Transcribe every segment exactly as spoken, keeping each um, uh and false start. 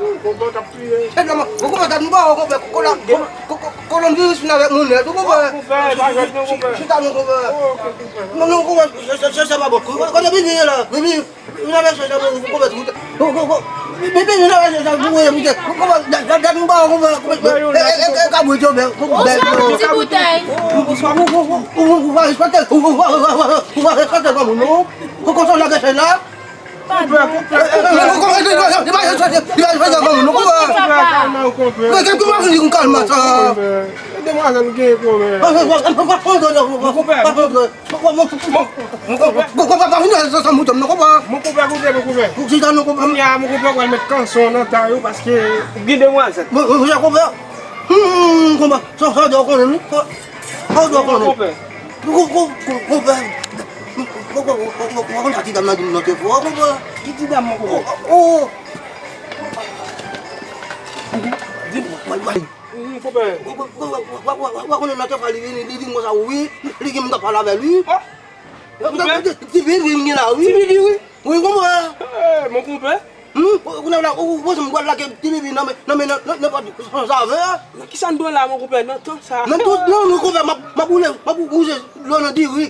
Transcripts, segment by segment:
Konpè, konpè, t ap touye. Se dòm, ou konpè, dat nou ba ou konpè, kola, ko-, ko-, ko-, kolonviris vin avèk moun nèt, ou konpè. Konpè, pa jwèt non, konpè. Chita non, konpè. Oh, ok, konpè. Non, non, konpè, se, se, se pa bon. Konpè, konpè, vini la, vini. Vin avèk se, se, konpè, tout. Ko-, ko-, ko-, vini, vini avèk se, se, konpè, tout. Konpè, dat, dat, dat nou ba ou konpè, konpè. E, e, e, e, kabrit yo, bè, konpè. Bonswa, mon ti boutèy. Ou, ou, ou, ou, ou, ou, ou pa respekte, ou, ou, ou, ou, ou, ou pa respekte kòm moun, non. Ou konsa w lage chèn la? Konpè, konpè, konpè. Konpè, kalme w, konpè. Konpè, kalme w, konpè. Ede demwazèl ou genyen, konpè. Mon konpè, mon konpè. Mon konpè, koute, mon konpè. Kounye a, mon konpè pral met kanson nan tay ou paske gen demwazèl. Mon konpè, sa, sa, w konnen, wi. Sa, sa, w konnen. Konpè. Ou konn sa ti dam nan di m nan te fò, konpè? Ki ti dam, mon konpè? Oh, oh. Di m, mwen, mwen. Mhm, konpè. Ou, ou, ou, ou, ou, ou, ou konnen nan te fò li vin, li vin konsa, wi. Li gen moun k ap pale avè l, wi. Oh. Konpè. Ti pipi vin gen la, wi. Ti pipi, wi. Wi, konpè. Eh, mon konpè. Hmm, ou, ou, ou, ou panse m pral lage ti pipi nan men, nan men, nan, nan, nenpòt sansave a? Nan kisa n pran la, mon konpè, nan tan sa? Nan tout, non, mon konpè, m ap, m ap boule, m ap bouje dlo nan diri.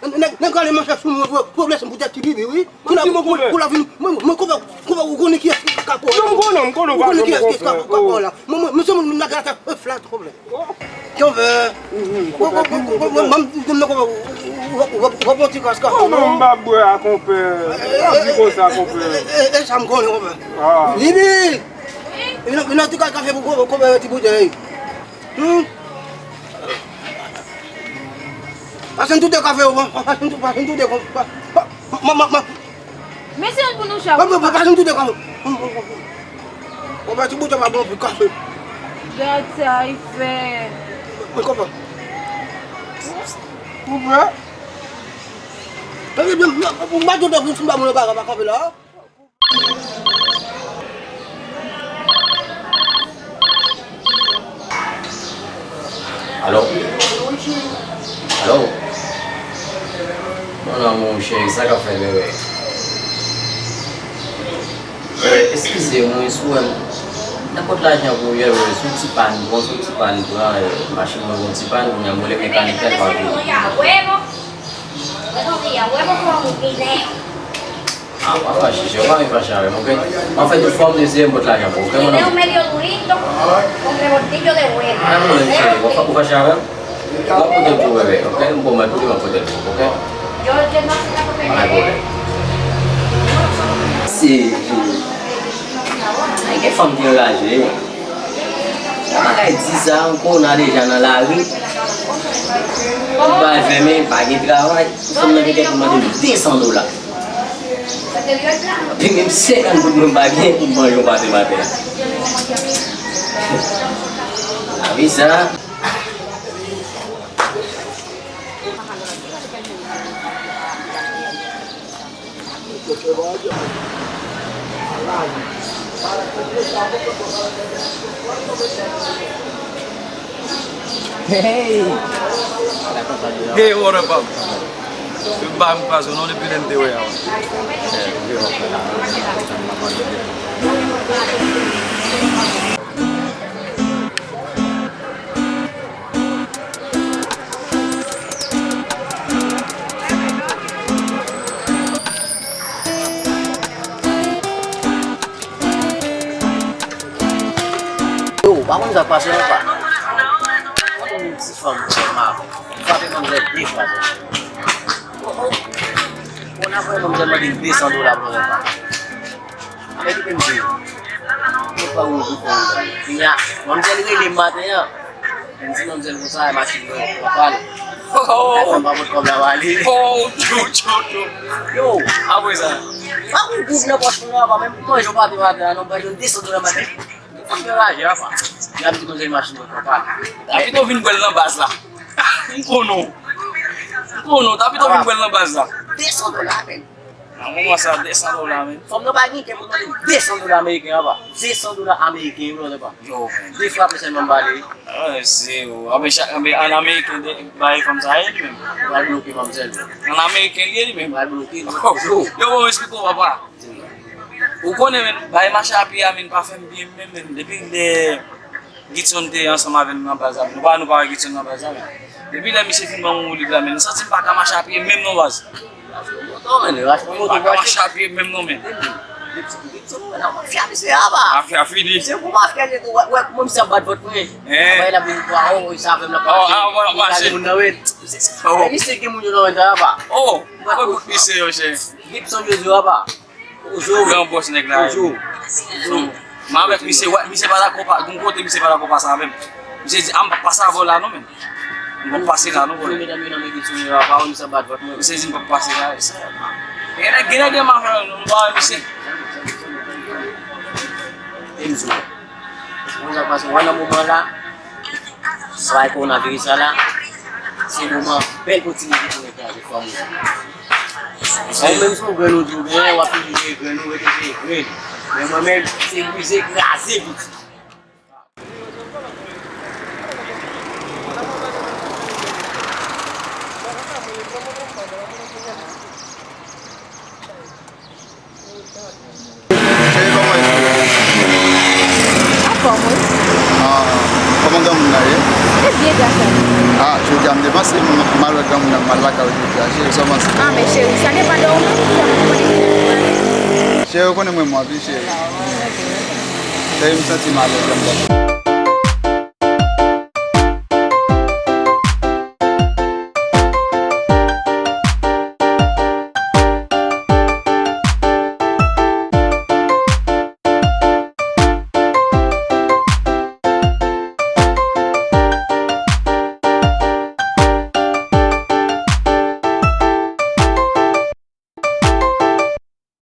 Nèg, nèg rale manchèt sou mwen pou, pou blese m poutèt ti pipi, wi. Pou la, pou, pou la vin, mwen, mwen, konpè, konpè, ou konnen kiyès ki ka kò la? Non, m konnen, m konnen, ou konnen kiyès ki ka kò la? Mwen, mwen, mwen, se mwen, m lage atè, e, flat, konpè. Konpè. Konpè, konpè, konpè, konpè, m ap di m nan konpè, w ap pran ti kras kafe, non? M p ap bwè a, konpè. M p ap di konsa, konpè. E, e, e, sa m konnen, konpè. Ah. Bibi! Vin, vin nan ti kay kafe pou konpè, konpè, ti boutèy. Hmm? Pase m tout de kafe yo, pase m tout, pase m tout de, pa, pa, pa, ma, ma, ma. Men se youn pou nou chak. Pa, pa, pa, pase m tout de kafe. Konpè, ti boutèy pa bon pou kafe. Gad sa y fè. Men konpè. Ou prè? Mwen pa tout de pou m ba moun bagay pa kanpe la. Alo? Alo? Mon amour, cheri, sa k ap fèt, bebe? Eh, eskize mwen, si w wè m nan kont lajan pou yè, wè, sou ti pàn, bon, sou ti pàn, pran, eh, machin mwen, bon, ti pàn, kounye a, m rele mekanik la, l pa vini. Ah, pa fache, cheri, pa vin fache avè m, oke? Anfèt, tout fwa m deside m pot lajan pou ou, oke, mon amour? Ah, mon cheri, ou fa-, ou fache avè m? M ap pote l pou ou, bebe, oke? M pwomèt ou ke m ap pote l pou ou, oke? Pa gen pwoblèm. Se, ay, gen fanm ki anraje. Yon bagay di sa ankò, n a deja nan lari. Tout bagay fèmen, pa gen travay. Fanm nan gen kèk mande m de san dola. Epi menm senkant goud mwen pa gen pou m manje yon pate maten an. Lavi sa. Hey! Hey, what up, up? Yo ba m pase non depi lè m te wè a. Pa konn sa k pase non pa. Mwen menm ti fanm sèlman. M frape manmzèl de fwa sèlman. Oh, oh. Bon, apre manmzèl mande m de san dola pou mwen pa. Mwen kite m di. Mwen pa ou pou fè. Kounya, manmzèl rele m maten an. M di manmzèl konsa, machin mwen pran pal. Oh. Sa fè m pa pot kòb la ba li. Oh, tchou, tchou, tchou. Yo. Apre sa. Pa pou gwoup nan pòch mwen apa, menm pou manje yon pate maten an, non, ba yo de san dola maten. Fòk gen lajan, apa. Y ap di manzè machin mwen pran pal. Tapi to vin bwè l nan baz la. M konnen w. M konnen w, tapi to vin bwè l nan baz la. De san dola, men. Nan moman sa, de san dola, men. Fanm nan pa gen kè pou mande de san dola ameriken, apa. De san dola ameriken, wi, apa. Yo, men. De fwa apre sèlman m pale. Ah, se ou. Anben, chak, anben, an ameriken, de, bay fanm sa ye, li menm. Yo pral bloke manmzèl. An ameriken, li ye, li menm. Yo pral bloke l. Yo, bon, eksplike w, papa. Ou konnen, men, bay mache a pye a, men, pa fè m byen, men, men. Depi lè Gitson te ansanm avè n nan baz la, nou pa, nou pa wè Gitson nan baz la, men. Depi lè misye fin ban m woulib la, men, m santi m pa ka mache a pye menm non, baz. Non, men, lè w achte moto, pa mache a pye menm non, men. Gitson, Gitson, mwen, mwen fè misye apa. Afè a fini. Se pou mafya li tou, wè, wè, kouman misye ap bat vant mwen. Hein? Apre, l ap vin kwa, oh, sa avè m nan mache. Oh, ah, voilà, mache. Moun nan, wi. Oh. Misye gen moun yo nan men apa. Oh, mwen bout misye yo, chè. Gitson yo di apa. Ozo. Gran bòs nèg la. Ozo. Ozo. M avèk misye, wè, misye pa dakò, pa, gon kote misye pa dakò pase avè m. Misye di, a, m p ap pase avè w la non, men. M p ap pase la non, bro. Mesye di m p ap pase la. Gen nèg, gen nèg gen m avè nou, m pa wè misye. Enzo. Konn sa k pase, wè nan moman la, sa e kowonaviris sa la, se moman bèl pòtinite pou nèg kraze fanm ou. Ou menm se yon grenn ou di w genyen, w ap toujou jere grenn ou, rete jere grenn. Men mwen menm, se brize, kraze, pitit. Cheri, kòman w ye? Anfòm, wi. Ah, kòman granmoun nan ye? Li byen, gason. Ah, jodi a m te panse m, m al wè granmoun nan, m al lakay ou jodi a, cheri, sa w panse? Ah, men cheri, sa depann de ou menm, ou fè m konprann. Cheri, ou konnen mwen, mwen anpil, cheri. Cheri, m santi m alèz lè m wè w.